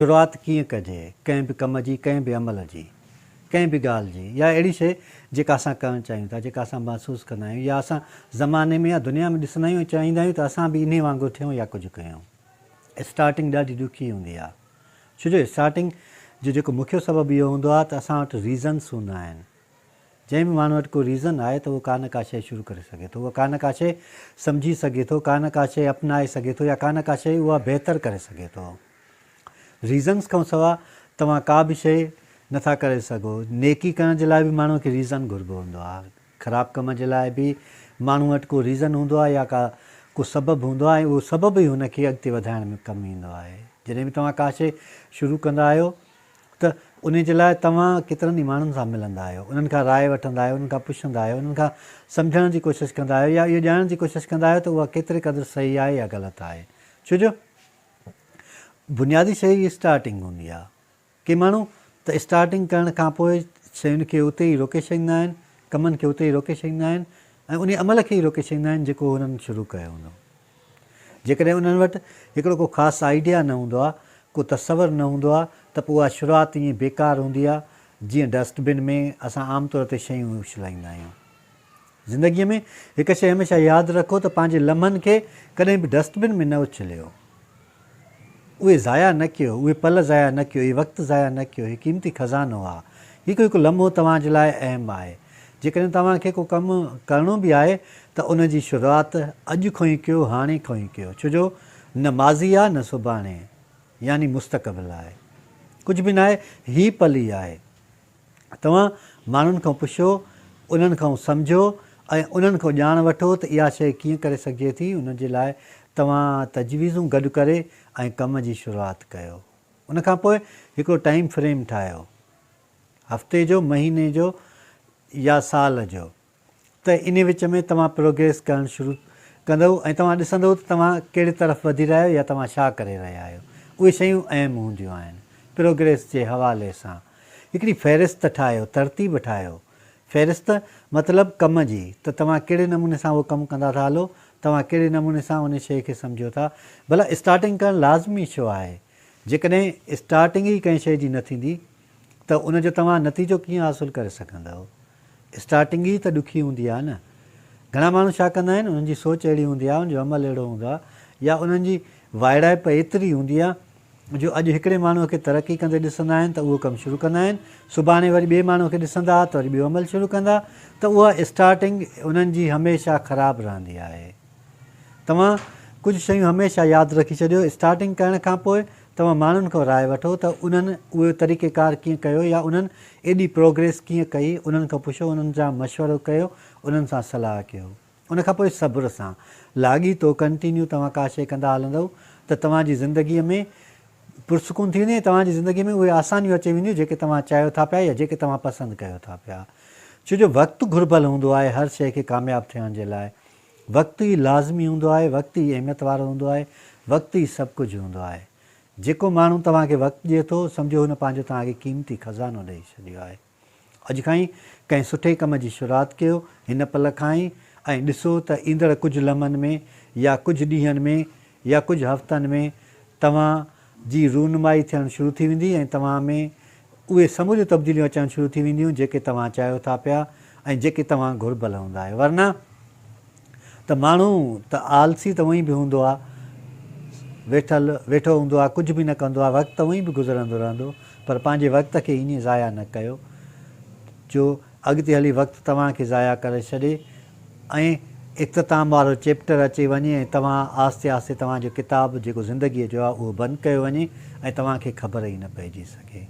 شروعات ڪيئن ڪجي ڪنهن به ڪم جي، ڪنهن به عمل جي، ڪنهن به ڳالهه جي يا اهڙي شيء جيڪا اسان ڪرڻ چاهيون ٿا، جيڪا اسان محسوس ڪندا آهيون يا اسان زماني ۾ يا دنيا ۾ ڏسندا آهيون ۽ چاهيندا آهيون ته اسان به انهي وانگر ٿيون يا ڪجهه ڪيون. اسٽارٽنگ ڏاڍي ڏکي هوندي آهي. ڇو جو اسٽارٽنگ جو جيڪو مکيو سبب اهو هوندو آهي ته اسان وٽ ريزنس هوندا آهن. جنهن به ماڻهو وٽ ڪو ريزن آهي ته اهو ڪا نه ڪا شيء شروع ڪري سگهي ٿو، اهو ڪا نه ڪا شيء سمجهي سگهي ٿو، ڪا نه ڪا شيء اپنائي سگهي ٿو يا ڪا نه ڪا شيء اها بهتر ڪري سگهي ٿو. ريزنس کان سوا توهان ڪا به شيء نه ٿا ڪري سگهو. نيڪي ڪرڻ جي لاء به ماڻهو کي ريزن گهربو هوندو آهي. خراب ڪم جي لاء به ماڻهو وٽ ڪو ريزن هوندو آهي يا ڪا ڪو سبب هوندو آهي ۽ اهو سبب ئي هن کي اڳتي وڌائڻ ۾ ڪم ايندو آهي. جڏهن به توهان ڪا شيء شروع ڪندا آهيو ته انهي جي لاء توهان ڪيترن ئي ماڻهن سان ملندا آهيو، انهن کان راء وٺندا آهيو، انهن کان پڇندا آهيو، انهن کان سمجهڻ جي ڪوشش ڪندا آهيو يا اهو ڄاڻڻ جي ڪوشش ڪندا آهيو ته اها ڪيتري قدر صحيح آهي يا غلط آهي. ڇو جو بنيادي شيء ئي اسٽارٽنگ هوندي آهي. ڪي ماڻهو ته اسٽارٽنگ ڪرڻ کان پوء شين کي اتي ئي روڪي ڇڏيندا آهن، ڪمن کي اتي ئي روڪي ڇڏيندا آهن ۽ انهي عمل کي ئي روڪي ڇڏيندا آهن جيڪو هنن شروع ڪيو هوندو. جيڪڏهن انهن وٽ هڪڙو ڪو خاص آئيڊيا نه هوندو آهي، ڪو تصور نه هوندو آهي ته پوء اها شروعات ائين بيڪار هوندي آهي جيئن ڊسٽ بن ۾ اسان عام طور تي شيون اڇلائيندا آهيون. زندگيء ۾ هڪ شيء هميشه ياد رکو ته پنهنجي لمحن کي ڪڏهن به ڊسٽ بن ۾ نه اڇليو. اهي ضايع نه ڪيو، اهي پل ضايع نه ڪيو، اهي وقت ضايع نه ڪيو، هي قيمتي خزانو آهي. هڪ هڪ لمحو توهان جي لاء اهم آهي. جيڪڏهن توهان کي ڪو ڪم ڪرڻو به آهي ته ان جي شروعات اڄ کان ئي ڪيو، هاڻي کان ئي ڪيو، ڇو جو نه ماضي آهي نه سڀاڻي يعني مستقبل آهي. ڪجهه به ناهي، هي پل ئي آهي. توهان ماڻهن کان پڇو، انهن کان سمجهو ۽ انهن کان ڄاڻ وٺو ته اها شيء ڪيئن ڪري سگهجي ٿي، ان جي لاء توهان تجويزون گڏ ڪري ۽ ڪم جي شروعات ڪيو. ان کان پوء هڪڙو ٽائيم فريم ٺاهيو، هفتي جو، مهيني جو يا سال جو. ته انهي وچ ۾ توهان پروگريس ڪرڻ شروع ڪندؤ ۽ توهان ڏسندؤ ته توهان ڪهڙي طرف وڌي رهيا آهيو يا توهان ڇا ڪري رهيا آهيو. اهي شيون اهم هونديون آهن. پروگريس جي حوالي سان هڪڙي فهرست ٺاهيو، ترتيب ٺاهيو. فهرست مطلب ڪم جي ته توهان ڪهڙي نموني سان اهو ڪم ڪندا ٿا هلو، توهان ڪهڙي نموني سان انهي شيء کي سمجهو ٿا. ڀلا اسٽارٽنگ ڪرڻ لازمي ڇو آهي؟ جيڪڏهن اسٽارٽنگ ئي ڪنهن شيء جي نه ٿيندي ته ان جو توهان نتيجو ڪيئن حاصل ڪري سگهندؤ؟ اسٽارٽنگ ئي ته ڏکي هوندي آهي نه. گهڻا ماڻهو ڇا ڪندا آهن، انهن جي سوچ اهڙي هوندي آهي، انهن جو عمل اهڙو هوندو آهي يا انهن جي وائڙائپ ايتري هوندي آهي جو اڄ هڪڙي ماڻهوء کي ترقي ڪندي ڏسندا آهن ته اهو ڪم شروع ڪندا آهن، سڀاڻي وري ٻئي ماڻهوء کي ڏسندا ته وري ٻيو عمل شروع ڪندا ته اها اسٽارٽنگ انهن جي هميشه خراب رهندي آهي. توهان ڪجهه شيون هميشه ياد رکي ڇڏيو، اسٽارٽنگ ڪرڻ کان پوء توهان ماڻهن کان راء وٺو ته انهن اهو طريقي ڪار ڪيئن ڪيو يا انهن ايڏي پروگريس ڪيئن ڪئي، انهن کان پڇو، انهن سان مشورو ڪيو، انهن سان صلاح ڪيو. ان کان پوء صبر سان لاڳيتو Continue توهان ڪا شيء ڪندا هلندؤ ته توهان جي زندگيء ۾ پرسڪون ٿي ويندي ۽ توهان جي زندگيء ۾ اهي آسانيون اچي وينديون جيڪي توهان چاهيو ٿا پيا يا جيڪي توهان پسند ڪيو ٿا پيا. ڇو جو وقت گهربل هوندو آهي هر شيء کي ڪامياب ٿيڻ جي لاء. وقت ئي لازمي هوندو آهي، وقت ئي اهميت وارو هوندو آهي، وقت ئي سڀ ڪجهه هوندو آهي. جيڪو ماڻهو توهان کي وقت ڏئي ٿو، سمجهو هن پنهنجو توهان کي قيمتي خزانو ڏئي ڇڏيو آهي. اڄ کان ئي ڪنهن سٺي ڪم جي شروعات ڪيو، هن پل کان ئي ۽ ڏسو ته ايندڙ ڪجهه لمحن ۾ يا ڪجهه ڏينهن ۾ يا ڪجهه هفتن ۾ توهان جي رونمائي ٿيڻ شروع ٿي ويندي ۽ توهان ۾ اهي سموريون تبديليون اچڻ شروع ٿي وينديون جيڪي توهان چاهيو ٿا پيا ۽ جيڪي توهان گهربل هوندا آهيو ورنه ته ماڻهو ته آلسي ته اونئين به هوندو آهي ويٺل ويٺو هوندو آهي ڪجهه به نه ڪندو آهي وقت ته اونئين به گذرندو رهندو پر پنهنجي وقت کي ائين ضايع نه ڪيو جو اڳتي هلي وقت توهان کي ضايع ڪري ڇڏي ۽ اختتام وارو چيپٽر اچي وڃي ۽ توهان آهستي آهستي توهان جو ڪتاب جيڪو زندگيء جو آهي اهو بند ڪيو وڃي ۽ توهان کي خبر ئي نه پئجي سگهي.